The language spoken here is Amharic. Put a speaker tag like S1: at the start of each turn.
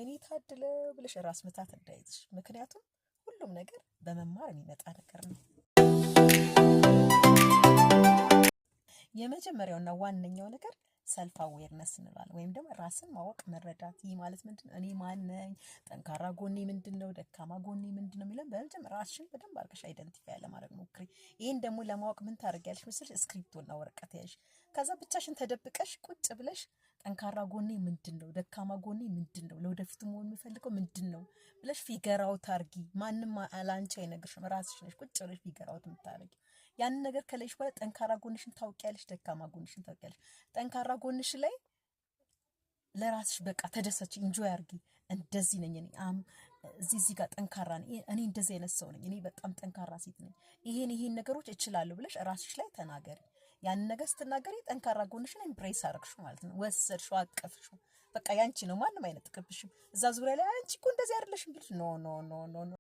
S1: ወይኔ ታድለው ብለሽ ራስ ምታት እንዳይዝሽ። ምክንያቱም ሁሉም ነገር በመማር የሚመጣ ነገር ነው። የመጀመሪያውና ዋነኛው ነገር self awareness እንለዋለን ወይም ደግሞ ራስን ማወቅ መረዳት። ይህ ማለት ምንድን ነው? እኔ ማን ነኝ? ጠንካራ ጎኔ ምንድን ነው? ደካማ ጎኔ ምንድን ነው የሚለን በመጀመሪያ ራስሽን በደንብ አድርገሽ identify ለማድረግ ሞክሪ። ይህን ደግሞ ለማወቅ ምን ታደርጊያለሽ መሰለሽ? እስክሪብቶና ወረቀት ያዥ። ከዛ ብቻሽን ተደብቀሽ ቁጭ ብለሽ ጠንካራ ጎኔ ምንድን ነው? ደካማ ጎኔ ምንድን ነው? ለወደፊቱ መሆን የምፈልገው ምንድን ነው ብለሽ figure out አርጊ። ማንም ለአንቺ አይነግርሽም። ራስሽ ነሽ ቁጭ ብለሽ figure out የምታደርጊው። ያንን ነገር ከለየሽ በኋላ ጠንካራ ጎንሽን ታውቂያለሽ፣ ደካማ ጎንሽን ታውቂያለሽ። ጠንካራ ጎንሽ ላይ ለራስሽ በቃ ተደሰች፣ enjoy አርጊ። እንደዚህ ነኝ እኔ፣ I'm እዚህ ጋር ጠንካራ ነኝ እኔ፣ እንደዚህ አይነት ሰው ነኝ እኔ፣ በጣም ጠንካራ ሴት ነኝ፣ ይሄን ይሄን ነገሮች እችላለሁ ብለሽ ራስሽ ላይ ተናገሪ። ያንን ነገር ስትናገሪ ጠንካራ ጎንሽን embrace አረግሽው ማለት ነው። ወሰድሽው፣ አቀፍሽው። በቃ ያንቺ ነው፣ ማንም አይነጥቅብሽም። እዛ ዙሪያ ላይ አንቺ እኮ እንደዚህ አይደለሽም ቢልሽ no, no, no, no, no።